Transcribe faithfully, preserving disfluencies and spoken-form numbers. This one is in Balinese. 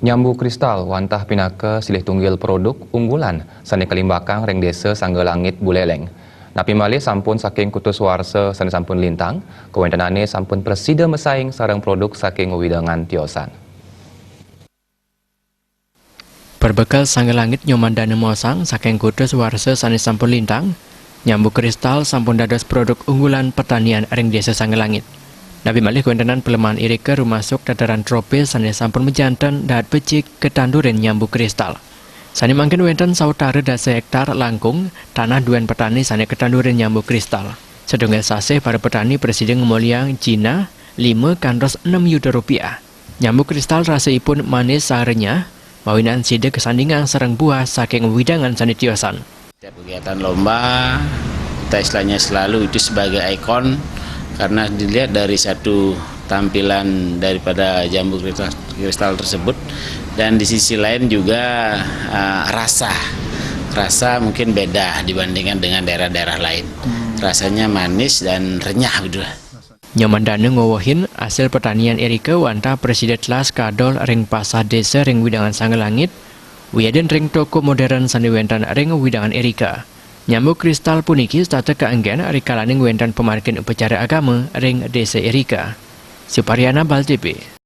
Nyambu kristal wantah pinaka silih tunggil produk unggulan sane kalimbakang ring Desa Sangga Langit, Buleleng. Napi malih sampun saking kutus warsa sane sampun lintang, kawentenane sampun prasida masaing sareng produk saking wewidangan tiosan. Perbekel Sangga Langit Nyoman Dana maosang saking kutus warsa sane sampun lintang, nyambu kristal sampun dados produk unggulan pertanian ring Desa Sangga Langit. Napi malih kawentenan pelemahan irika rumasuk tataran tropis sane sampun majanten dahat becik katandurin nyambu kristal. Sane mangkin wenten sawetara dasa hektar langkung tanah duen petani sane katandurin nyambu kristal. Satunggal sasih para petani prasida ngemoliang jinah lima kantos enem yuta rupiah. Nyambu kristal rasaipun manis saha renyah, mawinan sida kasandingang sareng buah saking wewidangan sane tiosan. Setiap kegiatan lomba, kita istilahnya selalu itu sebagai ikon, karena dilihat dari satu tampilan daripada jambu kristal, kristal tersebut, dan di sisi lain juga, eh, rasa, rasa mungkin beda dibandingkan dengan daerah-daerah lain. Rasanya manis dan renyah, betul. Nyoman Dana ngwewehin asil pertanian irika wantah prasida telas kadol ring pasar desa ring wewidangan Sangga Langit, wiadin ring toko modern sane wenten ring wewidangan irika. Nyambu kristal puniki setata kaanggen rikalaning wenten pamargin upacara agama ring desa irika. Suparyana, Bal T V.